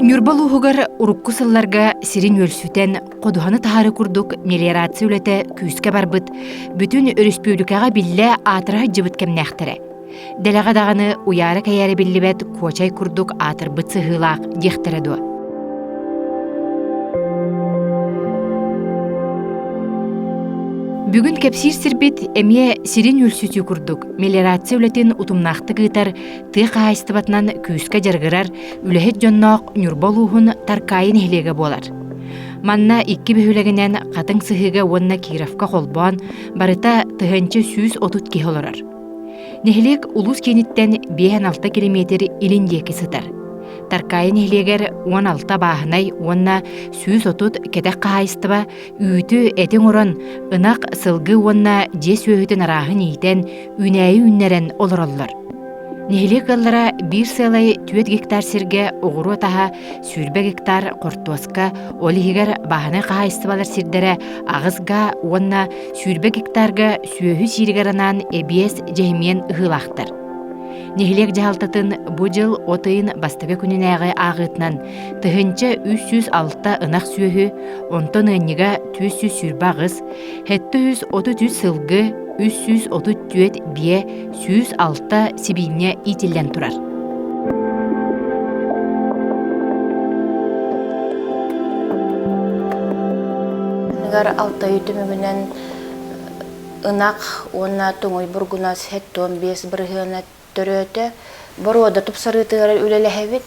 Ньурба улууһугар урукку сылларга сирин үөлсүтэн, ходуһаны таһаары курдук мелиорация үлэтэ күүскэ барбыт, бүтүн өрөспүүбүлүкэҕэ биллэ аатыра сылдьыбыт кэмнээхтэрэ. Дэлэҕэ даҕаны уйаара-кэйээрэ биллибэт куочай курдук аатырбыт сыһыылаах диэхтэрэ дуо? Бүгүн кэпсиир сирбит эмиэ сирин үөлсүтүү курдук мелиорация үлэтин утумнаахтык ыытар тыа хаһаайыстыбатынан күүскэ дьарыгырар үлэһит дьонноох Ньурба улууһун Таркаайы нэһилиэгэ буолар. Манна икки бөһүөлэгинэн Хатыҥ Сыһыыга уонна Кировка холбоон барыта 1130 киһи олорор. Нэһилиэк улуус кииниттэн 56 килэмиэтир илин диэки сытар. Таркаайы нэһилиэгэр 16 бааһынай уонна 130 кэтэх хаһаайыстыба үүтү, эти оҥорон, ынах, сылгы уонна дьиэ сүөһүтүн арааһын иитэн, үүнээйи үүннэрэн олороллор. Нэһилиэк ыаллара биир сыалай 4 гектар сиргэ оҕуруот аһа, 20 гектар хортуоска, ол иһигэр бааһынай хаһаайыстыбалар сирдэрэ 8 га уонна 20 гектарга сүөһү сииригэр анаан эбиэс дьэһимиэн ыһыылаахтар. Нэһилиэк дьаһалтатын бу дьыл от ыйын бастакы күнүнээҕи ааҕыытынан 1306 ынах сүөһү, онтон ыанньыга 428, 733 сылгы, 334 биэ, 106 сибиинньэ иитиллэн турар. Алтай түмүгүнэн ынах уонна туҥуй бургунас 75 бырыһыана төрөөтө. Боруода тупсарыытыгар үлэлэһэбит.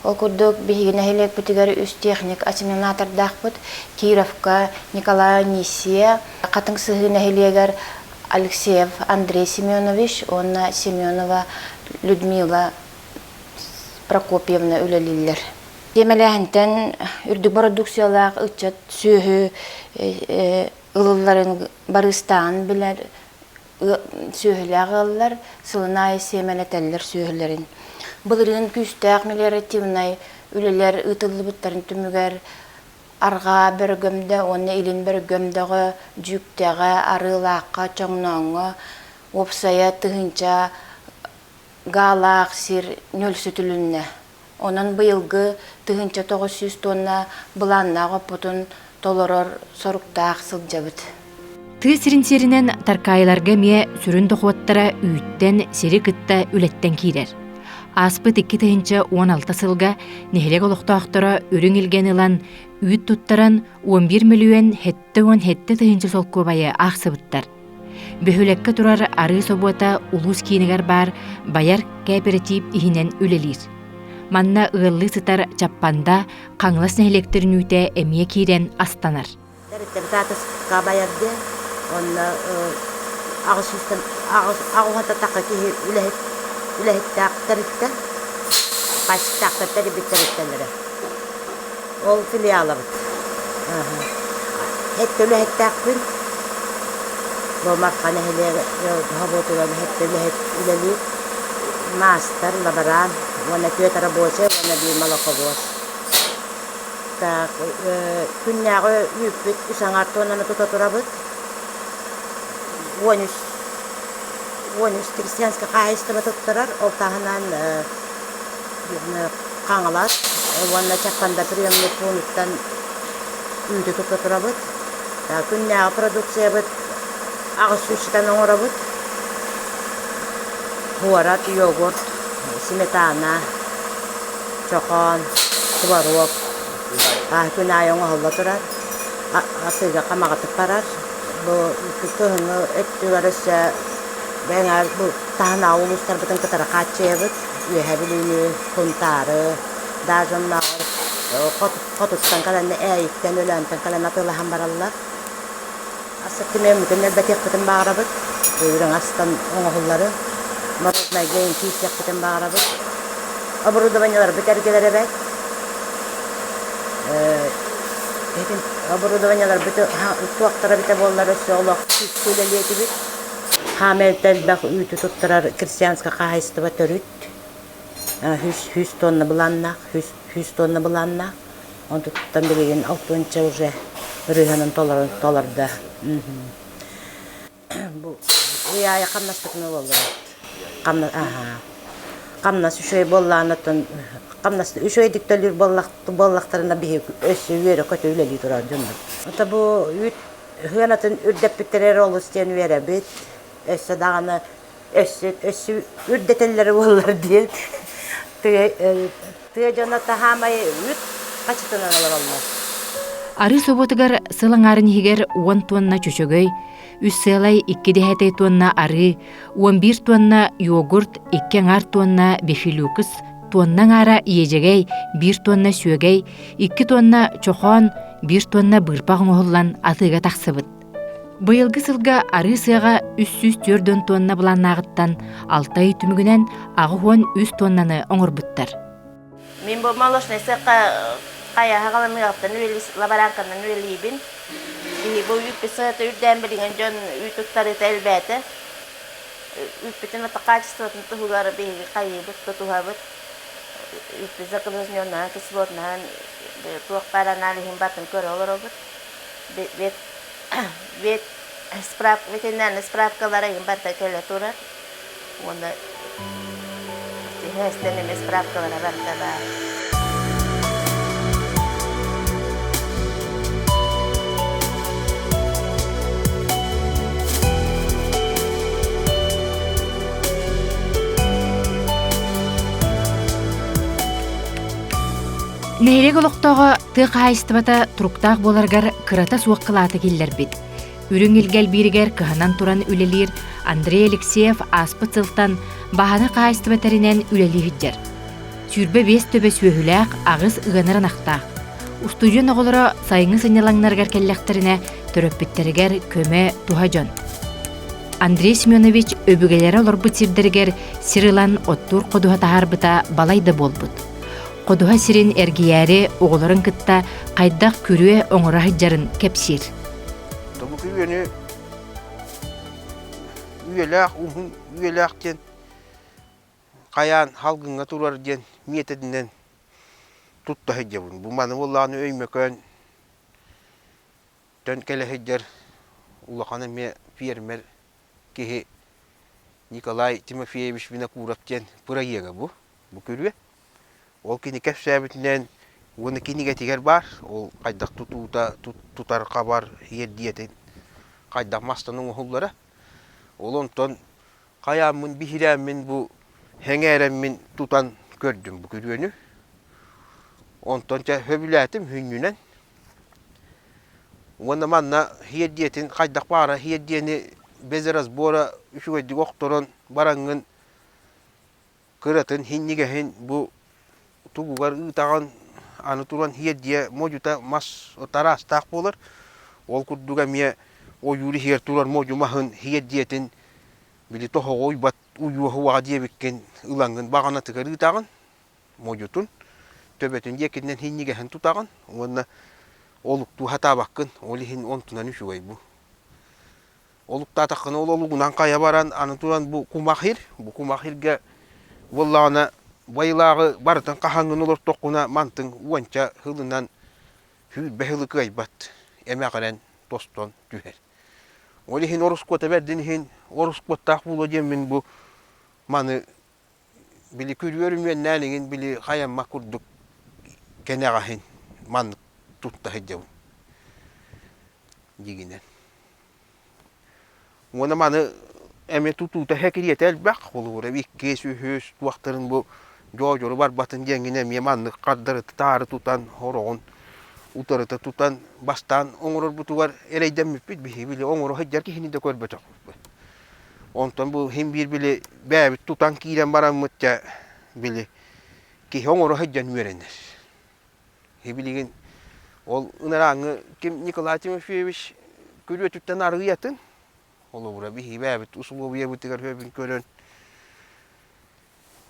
Ол курдук биһиги нэһилиэкпитигэр үс техник осеменатордаахпыт. Кировка Николай Анисия, Хатыҥ Сыһыы нэһилиэгэр Алексеев Андрей Семенович уонна Семенова Людмила Прокопьевна үлэлииллэр. Тиэмэлээһинтэн үрдүк бородууксуйалаах ыччат сүөһү ылылларын барыыстааҕын билэр сүөһүлээх ыаллар сылын аайы сиэмэлэтэллэр сүөһүлэрин. Былырыын күүстээх мелиоративнай үлэлэр ыытыллыбыттарын түмүгэр Арҕаа Бөргөмдө уонна Илин Бөргөмдөҕө, Дьүүктэҕэ, Арыылаахха, Чоҥнооҥҥо уопсайа тыһыынча гаалаах сир ньүөлсүтүлүннэ. Онон быйылгы 1900 туонна былааннаах оппутун толорор соруктаах сылдьабыт. Тыа сирин сиэринэн Таркаайыларга эмиэ сүрүн дохуоттара үүттэн, сири кытта үлэттэн киирэр. Ааспыт 2016 сылга нэһилиэк олохтоохторо үрүҥ илгэн ылан, үүт туттаран 11 мөлүйүөн 77 тыһыынча солкуобайы аахсыбыттар. Бөһүөлэккэ турар арыы собуота улуус киинигэр баар Байар кээпэрэтиип иһинэн үлэлиир. Манна ыаллыы сытар Чаппанда, Хаҥалас нэһилиэктэрин үүтэ эмиэ киирэн астанар. Тэрилтэбит аата Байар диэн. Онно аҕыс сүүстэн аҕыс тахха киһи үлэһит үлэһиттээх тэрилтэ. Пасектаахтар тэрийбит тэрилтэлэрэ. Ол филиалабыт. Сэттэ үлэһиттээхпин. Бу Марха нэһилиэгэ собуотугар сэттэ үлэһит үлэлиир. Маастар, лаборант уонна түөрт рабочай уонна биир молоковоз. Так, күннээҕи үүппүт үс аҥаар туоннаны тута турабыт. 13 13 крестьянскай хаһаайыстыба туттарар. Ол таһынан Хаҥалас уонна Чаппанда приемник пуунуттан үүтү тута турабыт. Күннээҕи продукциябыт 800 сытан оҥоробут. Буорат, йогурт, сметана, чохоон, творог күн аайы оҥоһулла турар. Атыыга хамаҕатык барар. Бу кыһыҥҥы өттүгэр өссө бэйэҥ бу таһынааҕы улуустарбытын кытары хааччыйабыт. Үөһээ Бүлүүнү, Сунтаары, даже оннооҕор хотуттан кэлэн Ээйиктэн, Өлөөнтөн кэлэн атыылаһан бараллар. Ассортимеммытын элбэтиэхпитин баҕарабыт. Үрүҥ астан оҥоһуллары мороженайга киирсиэхпитин баҕарабыт. Оборудованиеларбыт эргэлэр эбээт. Оборудованиеларбыт туохтара эбитэ буоллар өссө олох күүскэ үлэлиэ этибит. Хаамай элбэх үүтү туттарар крестьянскай хаһаайыстыба төрүт. Үс тонна былааннаах, үс тонна былааннаах. Онтуттан билигин алтынча уже ырыһанын толордо. Бу ый аайы хамнаспытын ылаллар. Хамнас үчүгэй буоллаҕына оттон Хамнас үчүгэйдик төлүүр буоллахтарына биһи өссө үөрэ-көтө үлэлии турар дьоннор. Ото бу үүт сыанатын үрдэппиттэрэ олус диэн үөрэбит. Өссө даҕаны өссө өссө үрдэтэллэрэ буоллар диэн тыа тыа дьоно таһаамай үүт хачытынан олороллор. Арыы собуотугар сыл аҥаарын иһигэр уон туонна чөчөгөй, үс сыалай икки дэһээтэй туонна арыы, 11 туонна йогурт, икки аҥаар туонна бифилюкс, туонна аҥаара иэдьэгэй, биир туонна сүөгэй, икки туонна чохоон, биир туонна быырпах оҥоһуллан атыыга тахсыбыт. Быйылгы сылга арыы сыаҕа 304 туонна былааннааҕыттан алта ый түмүгүнэн 83 туоннаны оҥорбуттар. Мин бу молочнай сыахха хайаһа галаныаҕыттан лабараанканан үлэлиибин. Биһи бу үүппүт сыата үрдээн билигин дьон үүт туттарыыта элбээтэ. Үүппүтүн ата качествотын туһугар биһиги хайыыбыт, тутуһабыт. Үүппүт загрязненнаһан, кислотнаһан туох баар аналиһын батын көрө олоробут. Вет, вет, справ, ветеринарный справкалара иһин барыта кэлэ турар. Уонна түһээстэн эмиэ справкалара барыта баар. Нэһилиэк олохтооҕо тыа хаһаайыстыбата туруктаах буоларыгар кырата суох кылааты киллэрбит. Үрүҥ илгэ элбииригэр кыһанан туран үлэлиир Андрей Алексеев ааспыт сылтан баһаны хаһаайыстыба тэринэн үлэлии сылдьар. 25 төбө сүөһүлээх, аҕыс ыанар ынахтаах. Устудьуон оҕолоро сайыҥҥы сынньалаҥнарыгар кэллэхтэринэ төрөппүттэригэр көмө, туһа дьон. Андрей Семенович өбүгэлэрэ олорбут сирдэригэр сир ылан оттуур ходуһа таһаарбыта балай да буолбут. Ходуһа сирин эргийээри оҕолорун кытта хайдах күрүө оҥоро сылдьарын кэпсиир. Бу күрүөнү үйэлээх уһун үйэлээх диэн хайаан халгыҥҥа турар диэн миэтэтинэн тутта сылдьабын. Бу маны буоллаҕына Өймөкөөн төн кэлэ сылдьар улахан эмиэ фермер киһи Николай Тимофеевич Винокуров диэн бырайыага бу. Бу күрүө. Ол кини кэпсээбитинэн уонна кинигэтигэр баар, ол хайдах тутуута, тутар хабар иэрдийэтин хайдах мастан оҥоһуллара. Ол онтон хайааммын биһирээммин бу сэҥээрэммин тутан көрдүм бу күрүөнү. Онтон чэ сөбүлээтим сүнньүнэн. Уонна манна иэрдийэтин хайдах баара иэрдийэни без разбора үчүгэйдик охторон бараҥҥын Кыратын, һинньигэһин бу тугугар ыытаҕын, аны туран иэрдийэ модьута мас тараастаах буолар. Ол курдук эмиэ ойуур иһигэр турар модьу маһын иэрдийэтин били тоһоҕо уйбат уйуоһуоҕа диэбиккин ылаҥҥын баҕанатыгар ыытаҕын модьутун, төбөтүн диэкинэн һинньигэһин тутаҕын уонна олуктуу сатаабаккын, ол иһин онтунан үчүгэй бу. Олуктаатаххына ол олугунан хайа баран, аны туран бу кумах сир, бу кумах сиргэ буоллаҕына байылааҕы барытын хаһаҥҥын олортоххуна мантыҥ уонча сылынан 20 сылы кыайбат эмэҕирэн тостон түһэр. Ол иһин ороскуота бэрдин иһин ороскуоттаах буолуо диэммин бу маны били күрүөр үмүөннээн иҥин били хайаммат курдук кэнэҕэһин маннык тутта сылдьабын дьигинэн. Уонна маны эмиэ тутуута сэкириэтэ элбэх, холобура иккис, үһүс туохтарын бу дьоодьору барбатын диэҥҥин эмиэ маннык хардарыта таары тутан, хороҕун утарыта тутан бастаан оҥорорбутугар эрэйдэммиппит биһиги били оҥоро сылдьар киһини да көрбөтөхпүт. Онтон бу син биир били бэйэбит тутан киирэн бараммыт дьэ били киһи оҥоро сылдьан үөрэнэр. Билигин ол ынарааҥҥы ким Николай Тимофеевич күрүөтүттэн арыйатын, холобура биһиги бэйэбит усулуобуйабытыгар сөбүн көрөн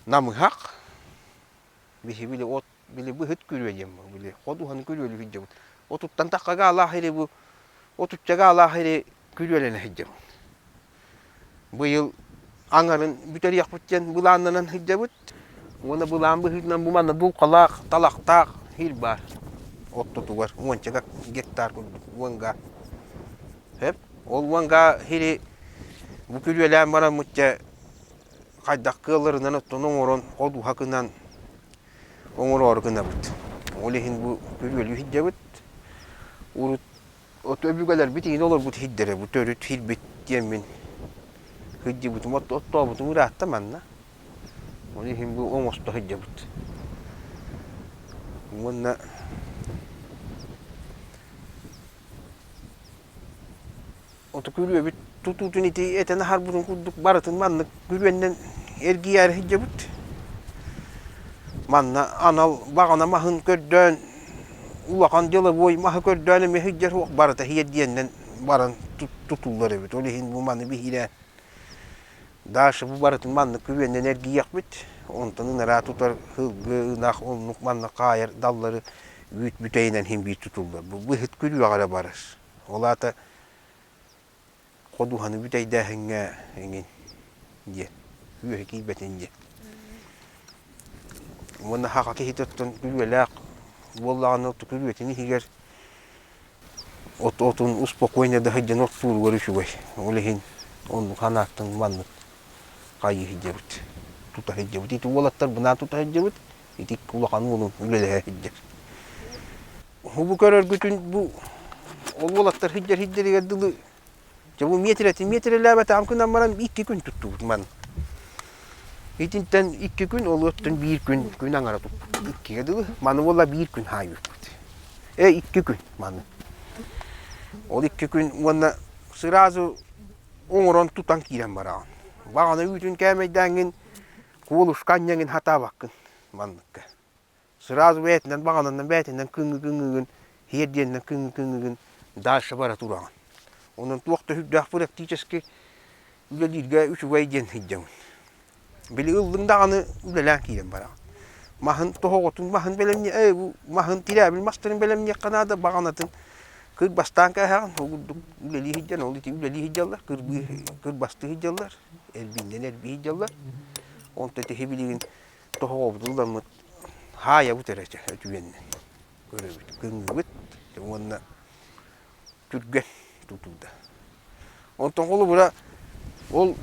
намыһах, биһи били от били быһыт күрүө диэн били ходуһаны күрүөлүү сылдьабыт. Отуттан тахха гаалаах ири бу отучча гаалаах ири күрүөлэнэ сылдьабыт. Быйыл аҥарын бүтэриэхпит диэн былааннанан сылдьабыт. Уонна былаан быһыытынан бу манна дулҕалаах, талахтаах сир баар. Ортотугар уонча гектар курдук уон га. Сөп. Ол уон га сири бу күрүөлээн бараммыт дьэ хайдах кыалларынан оттон оҥорон ходуһа гынан. оҥороору гынабыт. Ол иһин бу күрүөлүү сылдьабыт. Урут от өбүгэлэрбит иһин олорбут сирдэрэ бу төрүт сирбит диэммин сылдьыбытым оттообутум ыраатта манна. Ол иһин бу оҥосто сылдьабыт. Уонна Оту күрүөбүт тутуутун ити этэн аһарбытын курдук барытын маннык күрүөннэн эргийээри сылдьабыт. Манна анал баҕана маһын көрдөөн улахан деловой маһы көрдөөн эмиэ сылдьар суох барыта иһиэрдиэннэн баран тутуллар эбит. Ол иһин бу маны биһирээн Даша бу барытын маннык күрүөннэн эргийиэхпит. Онтон ынараа тутар сылгы, ынах оннук манна хаайар даллары үүт бүтэйинэн син биир тутуллар. Бу быһыт күрүөҕэ эрэ барар. Ол аата ходуһаны бүтэйдээһиҥҥэ эҥин диэн, үөһэ киирбэтин диэн. Уонна хаха киһитэ оттон күрүөлээх буоллаҕына күрүөтүн иһигэр от отун успокойно да сылдьан оттууругар үчүгэй. Ол иһин оннук санааттан маннык хайыы сылдьабыт, тута сылдьабыт. Ити уолаттар бынаан тута сылдьабыт, ити улахан уолум үлэлэһэ сылдьар. Бу көрөргүтүн бу ол уолаттар сылдьар сирдэригэр дылы дьэ бу миэтирэтин миэтирэлээбэтэҕим гынан баран икки күн туттубут маны. Итинтэн икки күн, ол оттон биир күн күн аҥара туппут. Иккигэ дылы. Маны буолла биир күн хаайбыппыт. Э икки күн маны. Ол икки күн уонна сразу оҥорон тутан киирэн бараҕын. Баҕана үүтүн кээмэйдээҥҥин куолушка анньаҥын хатаабаккын манныкка. Сразу бэйэтинэн баҕананан бэйэтинэн кыҥыы-кыҥыыгын, иһиэрдиэннэн кыҥыы-кыҥыыгын дальше бара тураҕын. Онон туох да сүрдээх практически үлэлииргэ үчүгэй диэн сылдьабын. Били ыллыҥ даҕаны үлэлээн киирэн бараҕын. Маһын тоһоҕотун маһын бэлэмниэ ээ бу маһын тирээбил мастарын бэлэмниэххэ наада баҕанатын кырбастаан кээһэҕин ол курдук үлэлии сылдьан ол ити үлэлии сылдьаллар кырбыы кырбастыы сылдьаллар эрбииннэн эрбии сылдьаллар онтон ити билигин тоһоҕобутун ыламмыт хаайабыт эрэ үтүгэннэн көрөбүт кыҥыыбыт уонна түргэн тутуута. Онтон холобура ол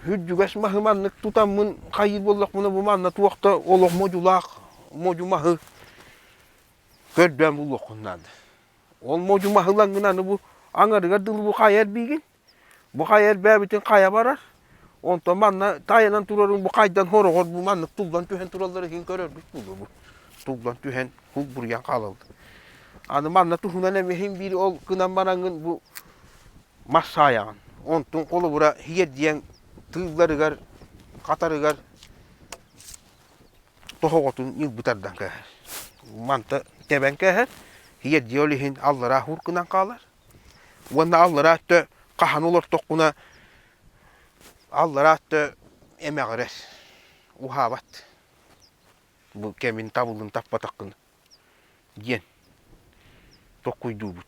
үрдүгэс маһы маннык тутаммын хайыыр буоллахпына бу манна туох да олох модьулаах модьу маһы көрдөөн булуоххун наада. Ол модьу маһы ылаҥҥын аны бу аҥарыгар дылы бу хайа эрбиигин Бу хайа эрбээбитин хайа барар. Онтон манна тайанан турарын бу хайдан хороҕор бу маннык туллан түһэн тураллар иһин көрөрбүт буолуо бу. Туллан түһэн кулбуруйан хаалаллар. Аны манна туһунан эмиһин биир ол гынан бараҥҥын бу мас саайаҕын. Онтун холобура иһиэрдиэн тыылларыгар, хатарыгар тоһоҕотун ньылбы тардан кээһэр. Манта тэбэн кээһэр, иһиэрдиэ ол иһин аллараа хур гынан хаалар. Уонна аллараа өттө хаһан олортоххуна аллараа өттө эмэҕирэр, уһаабат. Бу кэмин табылын таппатаххына диэн токкуйдуубут.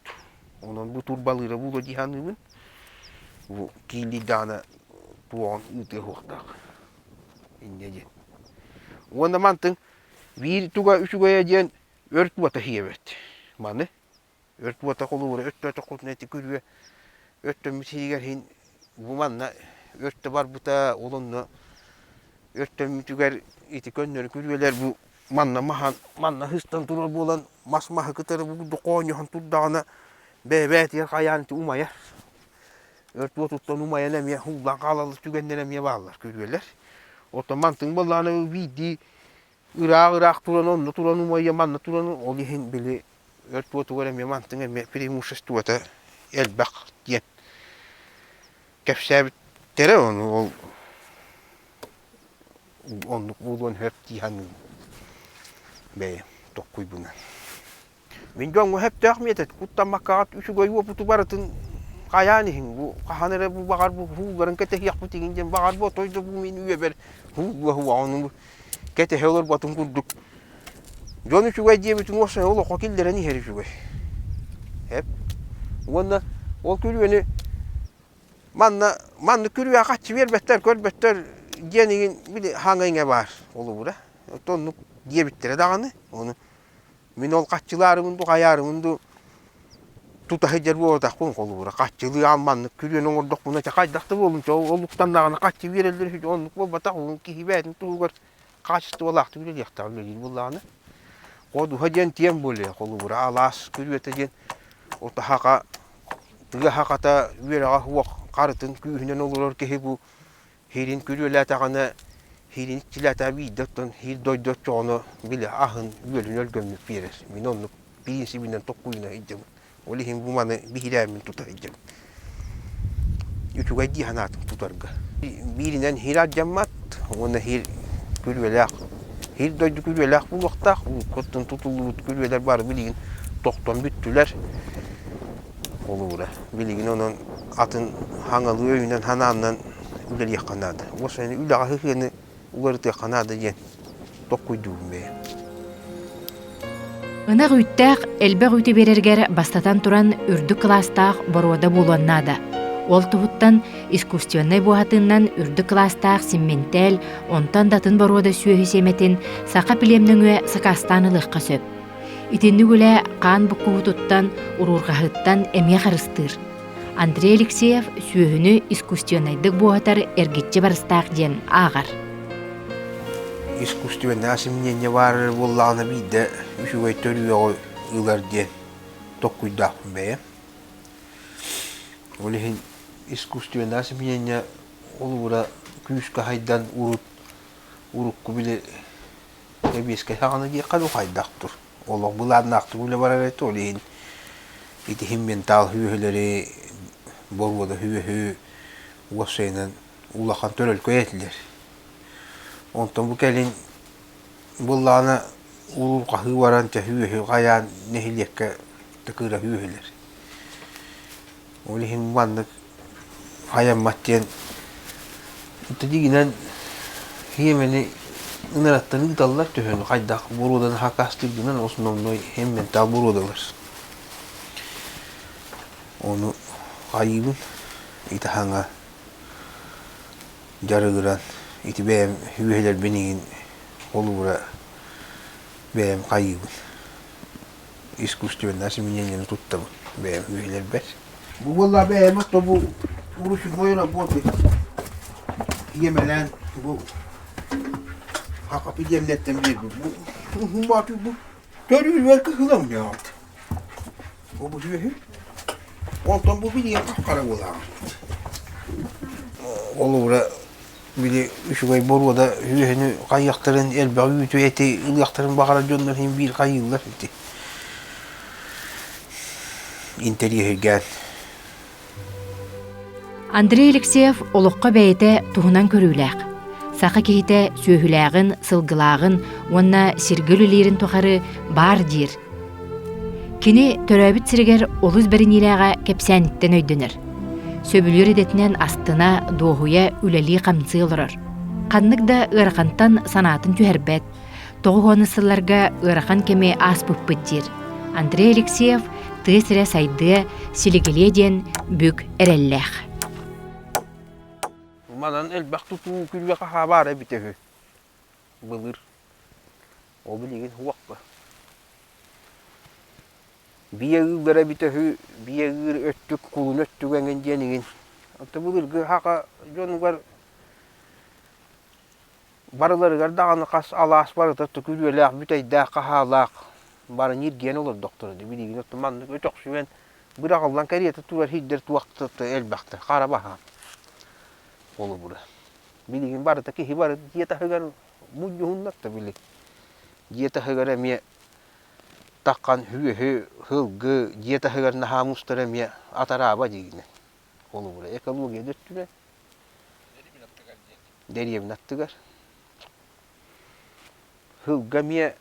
Онон бу турбалыыра буолуо дии саныыбын. Бу кииллийдэҕинэ туоҕун ыытыа суохтаах. Инньэ диэн. Уонна мантыҥ биир туга үчүгэйэ диэн өрт уота сиэбэт. Маны Өрт уота холобура өттөөтөххүтүнэ ити күрүө өртөммүт сиригэр иһин бу манна өртө барбыта ол онно өртөммүтүгэр ити көннөрү күрүөлэр бу манна маһан манна сыстан турар буолан мас маһы кытары бу курдук хоонньоһон турдаҕына бэйэ-бэйэтигэр хайаан ити умайар. Өрт уотуттан умайан эмиэ ууллан хаалаллар түгэннэр эмиэ бааллар күрүөлэр. Оттон мантыҥ буоллаҕына биирдии ыраах-ыраах туран онно туран умайа манна туран ол иһин били өрт уотугар эмиэ мантыҥ эмиэ преимуществота элбэх диэн кэпсээбиттэрэ ону ол оннук буолуон сөп дии саныыбын бэйэм токкуйбунан. Мин дьоҥҥо сөптөөх миэтэ куттаммаккаҕыт үчүгэй уопуту барытын хайаан иһиҥ бу хаһан эрэ бу баҕар бу һуулларын кэтэһиэхпит игин диэн баҕар бу отой да бу мин үйэбэр һууллуа һуоҕа ону кэтэһэ олорботун курдук дьон үчүгэй диэбитин уопсай олоххо киллэрэн иһэр үчүгэй эп уонна ол күрүөнү манна маннык күрүө хаччы биэрбэттэр көрбөттөр диэн игин били хаҥа иҥэ баар холобура оннук диэбиттэрэ даҕаны ону Мин ол хаччылаарыбын дуу, хайаарыбын дуу тута сылдьар буолбатахпын холобура хаччылыы аан маннык күрүөнү оҥордохпуна чэ хайдах да буоллун чэ ол уктаннаҕына хаччы биэрэллэр үһү оннук буолбатах ол киһи бэйэтин туһугар хаачыстыбалаахтык үлэлиэхтээх үлэлиир буоллаҕына. Ходуһа диэн тиэм буолуо, холобура алаас күрүөтэ диэн отаһаха тыа хахата үөрэҕэ суох харытын күүһүнэн олорор киһи бу Һиирин күрүөлээтэҕинэ, һиирин иччилээтэҕэ биирдэ оттон һиир дойду оччоҕуна били аһын үөлүн өлгөмнүк биэрэр. Мин оннук биинсибинэн токкуйуна сылдьабын. Ол иһин бу маны биһирээммин тута сылдьабын. Үчүгэй дии санаатым тутарга. Бииринэн һиир алдьаммат уонна һиир күрүөлээх һиир дойду күрүөлээх буолуохтаах. Уруккуттан тутуллубут күрүөлэр бары билигин тохтон бүттүлэр. Холобура, билигин онон атын хаҥалыы өйүнэн ханааннан үлэлиэххэ наада. Уопсайынан үлэҕэ сыһыаны уларытыахха наада диэн токкуйдуубун бэйэм. Ынах үүттээх элбэх үүтү биэрэргэр бастатан туран үрдүк кылаастаах боруода буолуон наада. Ол туһуттан искусственнай буоһатыынан үрдүк кылаастаах симментэль, онтон да атын боруода сүөһү сиэмэтин саха плем нөҥүө сакаастаан ылыахха сөп. Итинник үлэ хаан буккуһутуттан, уруурҕаһыттан эмиэ харыстыыр. Андрей Алексеев сүөһүнү искусственнайдык буоһатар эргиччи барыстаах диэн ааҕар. Искусственное осеменение баар буоллаҕына биирдэ үчүгэй төрүөҕү ылар диэн токкуйдаахпын бэйэм. Ол иһин искусственное осеменение олугура күүскэ хайдан урут урукку били Эбиэскэ саҕана диэххэ дуу хайдах тур. Олох былааннаахтык үлэ барар этэ, ол иһин итиһин ментал үөһүлэри, боруода үөһү уопсайынан улахан төрөлкөй этилэр. Онтон бу кэлин былаана уруурҕаһыы баран төһүү хайаан нэһилиэккэ такыыра үөһүлэр. Ол иһин маннык айаммат диэн дьиҥинэн хиэмэни ыҥыраттан ыыталлар төһөнү хайдах боруоданы хакаастыыргынан основной хемментал боруодалар. Ону хайыыбын итаһаҥа дьарыгыран ити бэйэм үөһэлэрбин иҥин холуура бэйэм хайыыбын. Искусственное осеменение туттабын бэйэм үһүлэрбэр. Бу буолла бэйэм то бу ручной работы иэмэлээн бу хакапы диэмнэттэн биэрбит бу бу бу төрүүрүгэр кыһылам дьаҕат бу бу сүөһү онтон бу билиэн хара буолаҕа ол ура Били үчүгэй боруода үөһүнү хайыахтарын, элбэх үүтү эти ылыахтарын баҕарар дьоннор иһин биир хайыыллар ити. Интэриэһиргээн. Андрей Алексеев олоххо бэйэтэ туһунан көрүүлээх. Саха киһитэ сүөһүлээҕин, сылгылааҕын уонна сиргэ үлэлиирин тухары баар диир. Кини төрөөбүт сиригэр олус бэриниилээҕэ кэпсээниттэн өйдөнөр. Сөбүлүүр идэтинэн астына, дуоһуйа үлэлии-хамсыы олорор. Ханнык да ыарахантан санаатын түһэрбэт. 90 сылларга ыарахан кэми ааспыппыт диир. Андрей Алексеев тыа сирэ сайдыа, силигилиэ диэн бүк эрэллээх. Манан элбэх тутуу күрүө хаһаа баара эбитэ үһү. Былыр. Ол билигин суохпа. Биэ ыыллара эбитэ үһү, биэ ыыр өттүк, кулун өттүк эҥин диэн иҥин. Оттон былыргы саха дьонугар барыларыгар даҕаны хас алаас барыта күрүөлээх, бүтэйдээх, хаһаалаах бары ньиргийэн олордохторо дии. Билигин оттон маннык өтөхсүйэн быраҕыллан кэриэтэ турар сирдэр туох да элбэхтэр, хара баһаам холобура. Билигин барыта киһи бары дьиэ таһыгар мунньуһуннар да били дьиэ таһыгар эмиэ таххан үөһү сылгы дьиэ таһыгар наһаа мустар эмиэ атарааба диигинэ холобура экология да өттүнэн дэриэбинэ аттыгар сылгы эмиэ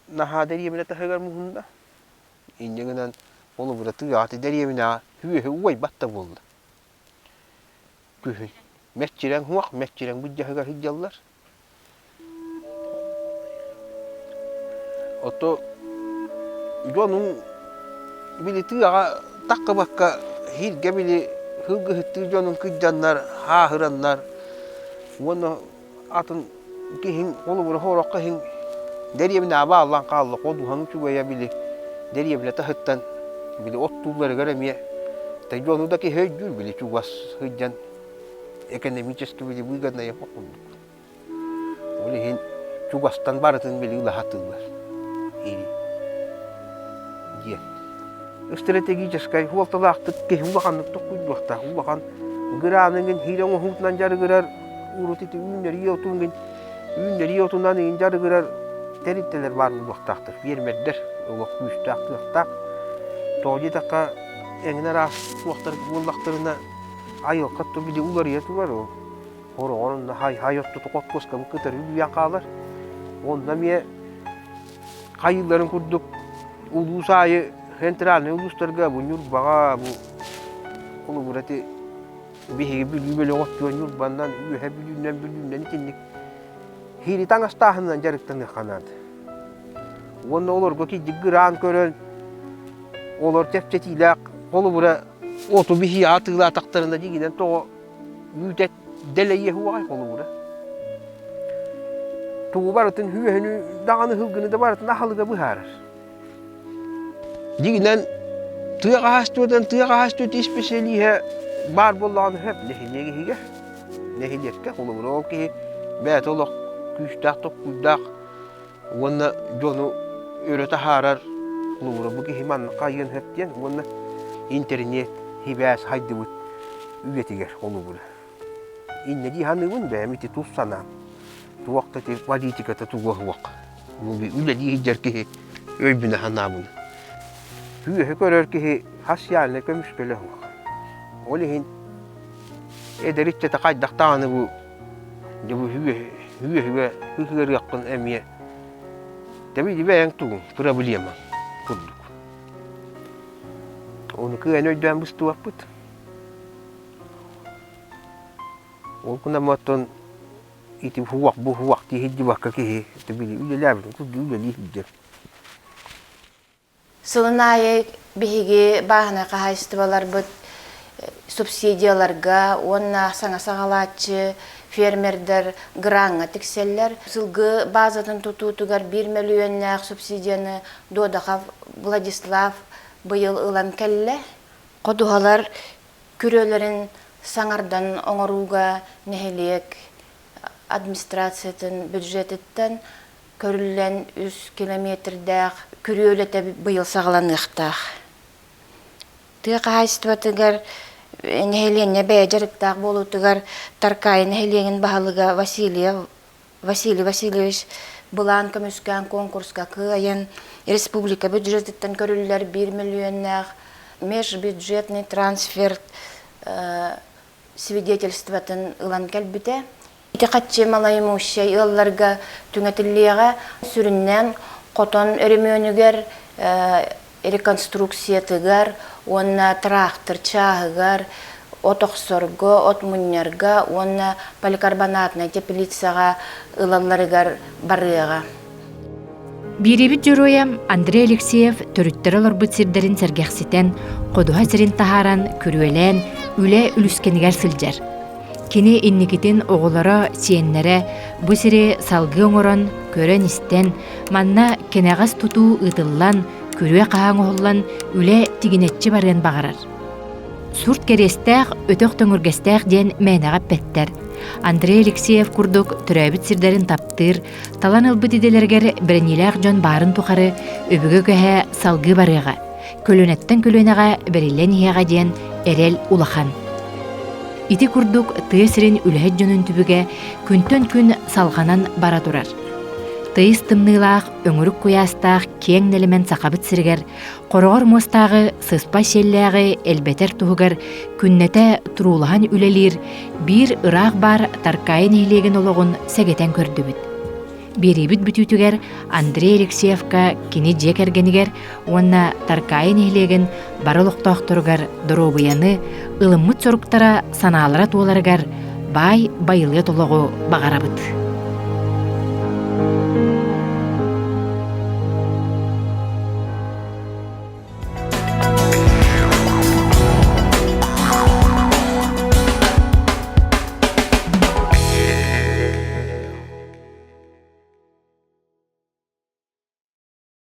наһаа дэриэбинэ таһыгар муһунна инньэ гынан холобура тыаҕа дэриэбинэҕэ үөһү уойбат да буолла Күһүн мэччирэҥ уох мэччирэҥ былдьаһыгар сылдьаллар. Ото дьонуҥ били тыаҕа таххыбакка иһиргэ били сылгыһыттыы дьонуҥ кырдьаннар, хааһыраннар уонна атын киһиҥ холобура сороххо иһин дэриэбинэҕэ бааллан хаалла ходуһаҥ үчүгэйэ били дэриэбинэ таһыттан били оттуулларыгар эмиэ дьону да киһи өйдүүр били чугас сылдьан экономически били выгодная курдук ол иһин. Чугастан барытын били ылаһатыылар. Ири диэн. Стратегическай суолталаахтык киһи улаханнык токкуйдуохтаах. Улахан гыраанын хиирэ оҥоһуутунан дьарыгырар урут ити үүннэрии отун үүннэрии отунан иин дьарыгырар тэрилтэлэр баар буолуохтаахтар. Фермердэр олох күүстээх кыахтаах. Тоҕо диэтэххэ эҥин араас туохтар буоллахтарына айылҕа били уларыйа турар ол. Хороҕор онно хай-хай ортоту хоппуоскабыт кытары үлүйэн хаалар. Онно эмиэ хайыыларын курдук улуус аайы центральнай улуустарга бу Ньурбаҕа бу холобура ити биһиги Бүлүү бөлөҕө оттуо Ньурбанан Үөһэ Бүлүүнэн Бүлүүнэн итинник хири таҥастааһынынан дьарыктаныахха наада. Уонна олорго кирдик гыраан көрөн олор чэпчэтиилээх холобура оту биһиги атыылаатахтарына дьиҥинэн тоҕо үүтэ дэлэйиэ уоҕай холобура. Тугу барытын үөһүнү даҕаны сылгыны да барытын аһылыга быһаарар. Дьиҥинэн тыа хаһаайыстыбатынан тыа хаһаайыстыбатын исписэлииһэ баар буоллаҕына сөп нэһилиэк иһигэр нэһилиэккэ холобура ол киһи бэйэтэ олох күүстээх токкуйдаах уонна дьону өрө таһаарар холобура бу киһи манна хайыан сөп диэн уонна интэриниэт сибээс хайдыбыт үйэтигэр холобура Инньэ дии саныыбын бэйэм ити тус санаам. Туох да ити политиката туга суох. Үлэлии сылдьар киһи өйбүнэ санаабын. Күүһү көрөр киһи социальнай көмүскэлэ суох. Ол иһин эдэр иччэтэ хайдах даҕаны бу дьэ бу үөһүгэ ыһыарыаххын эмиэ тэбили бэйэҥ тугуҥ проблема курдук. Ону кыайан өйдөөн быстыбаппыт. Ол гынан оттон ити уһуох бу уһуох дии сылдьыбакка киһи били үлэлээбитин курдук үлэлии сылдьар. Сылын аайы биһиги бааһынай хаһаайыстыбаларбыт субсидияларга уонна саҥа саҕалааччы фермердэр граҥҥа тиксэллэр. Сылгы базатын тутуутугар биир мөлүйүөннээх субсидияны Додохов Владислав быйыл ылан кэллэ. Ходуһалар күрүөлэрин саҥардан оҥорууга нэһилиэк администрациятын бюджетыттан көрүллэн үс километрдээх күрүө үлэтэ быйыл саҕаланыахтаах. Тыа хаһаайыстыбатыгар нэһилиэнньэ бэйэ дьарыктаах буолуутугар Таркаайы нэһилиэгин баһылыга Васильев Василий Васильевич былаан көмүскээн конкурска кыайан республика бюджетыттан көрүллэр биир миллионнаах межбюджетный трансферт свидетельствотын ылан кэлбитэ. Ити хаччы малоимущай ыалларга түҥэтиллиэҕэ. Сүрүннээн хотон өрөмүөнүгэр, реконструкциятыгар уонна трактор чааһыгар, от охсорго, от мунньарга уонна поликарбонатнай теплицаҕа ылалларыгар барыаҕа. Биэриибит дьоруойа Андрей Алексеев төрүттэрэ олорбут сирдэрин сэргэхситэн, ходуһа сирин таһааран, күрүөлээн, үлэ үлүскэнигэр сылдьар. Кини инникитин оҕолоро, сиэннэрэ бу сири салгыы оҥорон, көрөн-истэн, манна кэнэҕэс тутуу ыытыллан, күрүө хаһаа оҥоһуллан үлэ тигинэччи барыан баҕарар. Сурт кэриэстээх, өтөх төҥүргэстээх диэн мээнэҕэ эппэттэр. Андрей Алексеев курдук төрөөбүт сирдэрин таптыыр, талан ылбыт идэлэригэр бэриниилээх дьон баарын тухары өбүгэ үгэһэ салгыы барыаҕа, көлүөнэттэн көлүөнэҕэ бэриллэн иһиэҕэ диэн эрэл улахан. Ити курдук тыа сирин үлэһит дьонун түбүгэ күнтэн күн салҕанан бара турар. Тыйыс тымныылаах, өҥүрүк куйаастаах киэҥ нэлэмэн Сахабыт сиригэр хороҕор муостааҕы сыспай сиэллээҕи элбэтэр туһугар күннэтэ туруулаһан үлэлиир биир ыраах баар Таркаайы нэһилиэгин олоҕун сэгэтэн көрдүбүт. Биэриибит бүтүүтүгэр Андрей Алексеевка кини дьиэ кэргэнигэр уонна Таркаайы нэһилиэгин бары олохтоохторугар доруобуйаны, ылыммыт соруктара санаалара туоларыгар баай байылыат олоҕу баҕарабыт.